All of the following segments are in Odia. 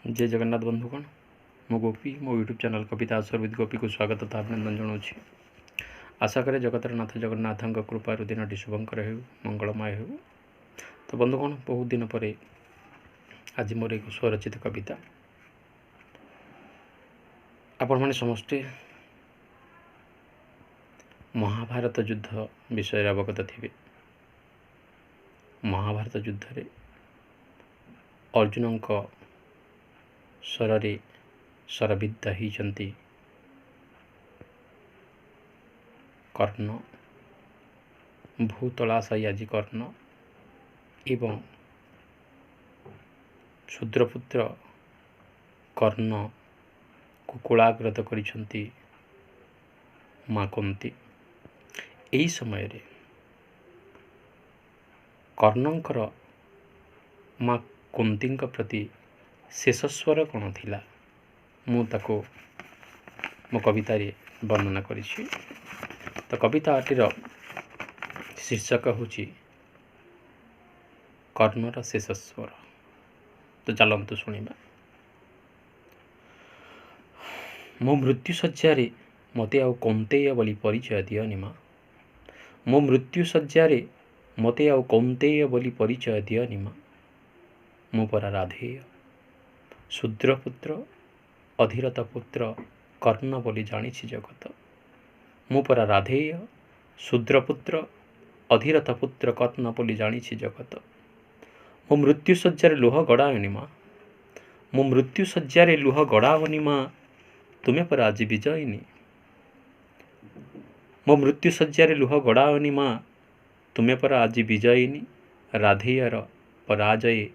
ଜୟ ଜଗନ୍ନାଥ ବନ୍ଧୁଗଣ, ମୁଁ ଗୋପୀ ମୋ ୟୁଟ୍ୟୁବ୍ ଚ୍ୟାନେଲ୍ କବିତା ଆସର ୱିଥ୍ ଗୋପୀକୁ ସ୍ୱାଗତ ତଥା ଅଭିନନ୍ଦନ ଜଣାଉଛି। ଆଶା କରେ ଜଗତର ନାଥ ଜଗନ୍ନାଥଙ୍କ କୃପାରୁ ଦିନଟି ଶୁଭଙ୍କର ହେଉ, ମଙ୍ଗଳମୟ ହେଉ। ତ ବନ୍ଧୁଗଣ, ବହୁତ ଦିନ ପରେ ଆଜି ମୋର ଏକ ସ୍ୱରଚିତ କବିତା। ଆପଣମାନେ ସମସ୍ତେ ମହାଭାରତ ଯୁଦ୍ଧ ବିଷୟରେ ଅବଗତ ଥିବେ। ମହାଭାରତ ଯୁଦ୍ଧରେ ଅର୍ଜୁନଙ୍କ ସ୍ୱରରେ ଶରବିଦ୍ଧ ହେଇଛନ୍ତି କର୍ଣ୍ଣ, ଭୂତଳାଶୟୀ ଆଜି କର୍ଣ୍ଣ ଏବଂ ଶୂଦ୍ରପୁତ୍ର କର୍ଣ୍ଣକୁ କୋଳାଗ୍ରତ କରିଛନ୍ତି ମା କୁନ୍ତୀ। ଏହି ସମୟରେ କର୍ଣ୍ଣଙ୍କର ମା କୁନ୍ତୀଙ୍କ ପ୍ରତି ଶେଷ ସ୍ୱର କ'ଣ ଥିଲା, ମୁଁ ତାକୁ ମୋ କବିତାରେ ବର୍ଣ୍ଣନା କରିଛି। ତ କବିତାଟିର ଶୀର୍ଷକ ହେଉଛି କର୍ଣ୍ଣର ଶେଷ ସ୍ୱର। ତ ଚାଲନ୍ତୁ ଶୁଣିବା। ମୋ ମୃତ୍ୟୁ ଶଯ୍ୟାରେ ମୋତେ ଆଉ କୌନ୍ତେୟ ବୋଲି ପରିଚୟ ଦିଅନି ମା। ମୋ ମୃତ୍ୟୁ ଶଯ୍ୟାରେ ମୋତେ ଆଉ କୌନ୍ତେୟ ବୋଲି ପରିଚୟ ଦିଅନି ମା। ମୁଁ ପରା ରାଧେୟ, ଶୂଦ୍ରପୁତ୍ର, ଅଧିରଥ ପୁତ୍ର କର୍ଣ୍ଣ ବୋଲି ଜାଣିଛି ଜଗତ। ମୁଁ ପରା ରାଧେୟ, ଶୂଦ୍ରପୁତ୍ର, ଅଧିରଥ ପୁତ୍ର କର୍ଣ୍ଣ ବୋଲି ଜାଣିଛି ଜଗତ। ମୋ ମୃତ୍ୟୁ ଶଯ୍ୟାରେ ଲୁହ ଗଡ଼ାଅନି ମା। ମୋ ମୃତ୍ୟୁ ଶଯ୍ୟାରେ ଲୁହ ଗଡ଼ାଅନି ମା। ତୁମେ ପରା ଆଜି ବିଜୟିନୀ। ମୋ ମୃତ୍ୟୁ ଶଯ୍ୟାରେ ଲୁହ ଗଡ଼ାଅନି ମା। ତୁମେ ପରା ଆଜି ବିଜୟିନୀ। ରାଧେୟର ପରାଜୟେ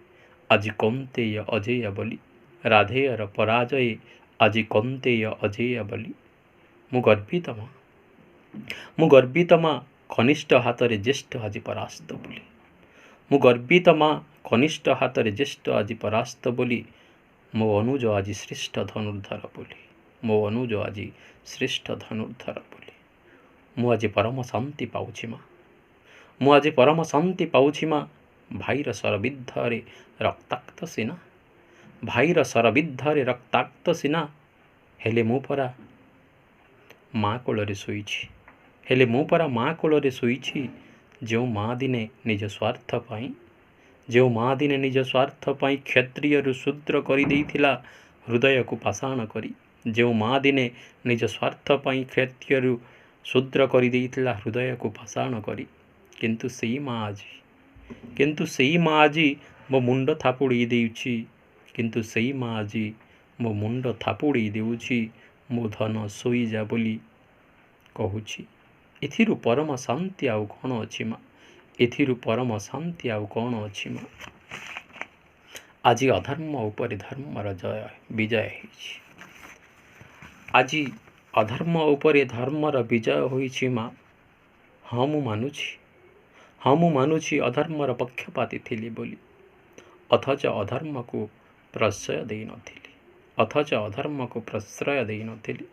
ଆଜି କୌନ୍ତେୟ ଅଜେୟ ବୋଲି। ରାଧେୟର ପରାଜୟେ ଆଜି କୌନ୍ତେୟ ଅଜେୟ ବୋଲି। ମୁଁ ଗର୍ବିତ ମା। ମୁଁ ଗର୍ବିତ ମା, କନିଷ୍ଠ ହାତରେ ଜ୍ୟେଷ୍ଠ ଆଜି ପରାସ୍ତ ବୋଲି। ମୁଁ ଗର୍ବିତ ମା, କନିଷ୍ଠ ହାତରେ ଜ୍ୟେଷ୍ଠ ଆଜି ପରାସ୍ତ ବୋଲି। ମୋ ଅନୁଜ ଆଜି ଶ୍ରେଷ୍ଠ ଧନୁର୍ଦ୍ଧର ବୋଲି। ମୋ ଅନୁଜ ଆଜି ଶ୍ରେଷ୍ଠ ଧନୁର୍ଦ୍ଧର ବୋଲି। ମୁଁ ଆଜି ପରମ ଶାନ୍ତି ପାଉଛି ମା। ମୁଁ ଆଜି ପରମ ଶାନ୍ତି ପାଉଛି ମା। ଭାଇର ଶରବିଦ୍ଧରେ ରକ୍ତାକ୍ତ ସିନା, ଭାଇର ଶରବିଦ୍ଧରେ ରକ୍ତାକ୍ତ ସିନା, ହେଲେ ମୁଁ ପରା ମା କୋଳରେ ଶୋଇଛି। ହେଲେ ମୁଁ ପରା ମା କୋଳରେ ଶୋଇଛି। ଯେଉଁ ମା ଦିନେ ନିଜ ସ୍ୱାର୍ଥ ପାଇଁ, ଯେଉଁ ମା ଦିନେ ନିଜ ସ୍ୱାର୍ଥ ପାଇଁ କ୍ଷତ୍ରିୟରୁ ଶୂଦ୍ର କରିଦେଇଥିଲା ହୃଦୟକୁ ପାଷାଣ କରି। ଯେଉଁ ମା ଦିନେ ନିଜ ସ୍ୱାର୍ଥ ପାଇଁ କ୍ଷତ୍ରିୟରୁ ଶୂଦ୍ର କରିଦେଇଥିଲା ହୃଦୟକୁ ପାଷାଣ କରି। କିନ୍ତୁ ସେଇ ମା ଆଜି, କିନ୍ତୁ ସେଇ ମା ଆଜି ମୋ ମୁଣ୍ଡ ଥାପୁଡ଼େଇ ଦେଉଛି। କିନ୍ତୁ ସେଇ ମା ଆଜି ମୋ ମୁଣ୍ଡ ଥାପୁଡ଼େଇ ଦେଉଛି, ମୋ ଧନ ଶୋଇଯା ବୋଲି କହୁଛି। ଏଥିରୁ ପରମ ଶାନ୍ତି ଆଉ କ'ଣ ଅଛି ମା? ଏଥିରୁ ପରମ ଶାନ୍ତି ଆଉ କ'ଣ ଅଛି ମା? ଆଜି ଅଧର୍ମ ଉପରେ ଧର୍ମର ଜୟ ବିଜୟ ହେଇଛି। ଆଜି ଅଧର୍ମ ଉପରେ ଧର୍ମର ବିଜୟ ହୋଇଛି ମା। ହଁ ମୁଁ ମାନୁଛି, ହଁ ମୁଁ ମାନୁଛି ଅଧର୍ମର ପକ୍ଷପାତୀ ଥିଲି ବୋଲି। ଅଥଚ ଅଧର୍ମକୁ ପ୍ରଶ୍ରୟ ଦେଇନଥିଲି, ଅଥଚ ଅଧର୍ମକୁ ପ୍ରଶ୍ରୟ ଦେଇନଥିଲି।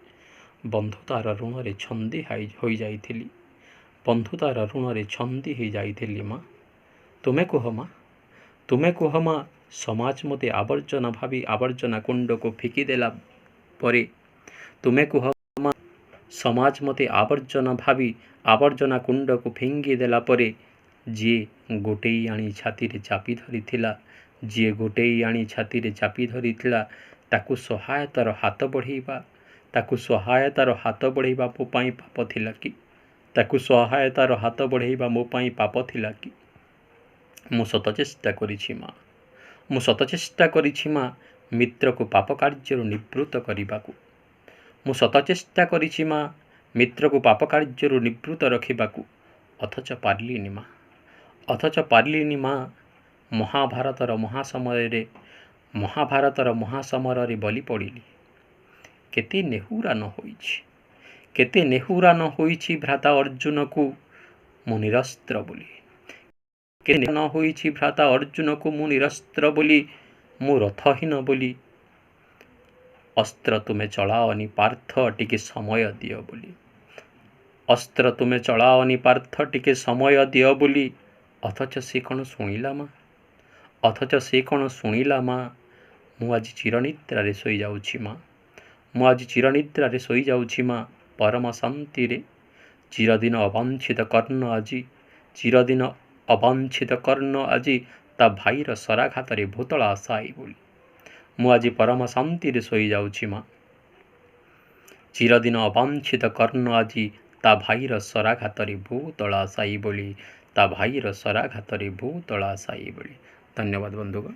ବନ୍ଧୁତାର ଋଣରେ ଛନ୍ଦି ହୋଇଯାଇଥିଲି, ବନ୍ଧୁତାର ଋଣରେ ଛନ୍ଦି ହେଇଯାଇଥିଲି ମା। ତୁମେ କୁହ ମା, ତୁମେ କୁହ ମା, ସମାଜ ମୋତେ ଆବର୍ଜନା ଭାବି ଆବର୍ଜନା କୁଣ୍ଡକୁ ଫିକିଦେଲା ପରେ, ତୁମେ କୁହ ମା, ସମାଜ ମୋତେ ଆବର୍ଜନା ଭାବି ଆବର୍ଜନା କୁଣ୍ଡକୁ ଫିଙ୍ଗି ଦେଲା ପରେ, ଯିଏ ଗୋଟେଇ ଆଣି ଛାତିରେ ଚାପି ଧରିଥିଲା, ଯିଏ ଗୋଟେଇ ଆଣି ଛାତିରେ ଚାପି ଧରିଥିଲା, ତାକୁ ସହାୟତାର ହାତ ବଢ଼େଇବା, ତାକୁ ସହାୟତାର ହାତ ବଢ଼େଇବା ମୋ ପାଇଁ ପାପ ଥିଲା କି? ତାକୁ ସହାୟତାର ହାତ ବଢ଼େଇବା ମୋ ପାଇଁ ପାପ ଥିଲା କି? ମୁଁ ଶତ ଚେଷ୍ଟା କରିଛି ମା। ମୁଁ ଶତ ଚେଷ୍ଟା କରିଛି ମା, ମିତ୍ରକୁ ପାପ କାର୍ଯ୍ୟରୁ ନିବୃତ୍ତ କରିବାକୁ। ମୁଁ ଶତ ଚେଷ୍ଟା କରିଛି ମା, ମିତ୍ରକୁ ପାପ କାର୍ଯ୍ୟରୁ ନିବୃତ୍ତ ରଖିବାକୁ। ଅଥଚ ପାରିଲିନି ମା, ଅଥଚ ପାରିଲିନି ମା। ମହାଭାରତର ମହାସମୟରେ, ମହାଭାରତର ମହାସମରରେ ବଲି ପଡ଼ିଲି। କେତେ ନେହୁରା ନ ହୋଇଛି, କେତେ ନେହୁରା ନ ହୋଇଛି ଭ୍ରାତା ଅର୍ଜୁନକୁ ମୁଁ ନିରସ୍ତ୍ର ବୋଲି। କେତେ ନ ହୋଇଛି ଭ୍ରାତା ଅର୍ଜୁନକୁ ମୁଁ ନିରସ୍ତ୍ର ବୋଲି, ମୁଁ ରଥହୀନ ବୋଲି। ଅସ୍ତ୍ର ତୁମେ ଚଳାଅନି ପାର୍ଥ ଟିକେ ସମୟ ଦିଅ ବୋଲି। ଅସ୍ତ୍ର ତୁମେ ଚଳାଅନି ପାର୍ଥ ଟିକେ ସମୟ ଦିଅ ବୋଲି। ଅଥଚ ସେ କ'ଣ ଶୁଣିଲା ମା? ଅଥଚ ସେ କ'ଣ ଶୁଣିଲା ମା? ମୁଁ ଆଜି ଚିରନିଦ୍ରାରେ ଶୋଇଯାଉଛି ମା, ମୁଁ ଆଜି ଚିରନିଦ୍ରାରେ ଶୋଇଯାଉଛି ମା ପରମ ଶାନ୍ତିରେ। ଚିରଦିନ ଅବାଞ୍ଛିତ କର୍ଣ୍ଣ ଆଜି, ଚିରଦିନ ଅବାଞ୍ଛିତ କର୍ଣ୍ଣ ଆଜି ତା ଭାଇର ଶରାଘାତରେ ଭୂତଳାଶାୟୀ ବୋଲି। ମୁଁ ଆଜି ପରମ ଶାନ୍ତିରେ ଶୋଇଯାଉଛି ମା, ଚିରଦିନ ଅବାଞ୍ଛିତ କର୍ଣ୍ଣ ଆଜି ତା ଭାଇର ଶରାଘାତରେ ଭୂତଳାଶାୟୀ ବୋଲି, ତା ଭାଇର ଶରାଘାତରେ ଭୂତଳାଶାୟୀ ବୋଲି। ଧନ୍ୟବାଦ ବନ୍ଧୁଗଣ।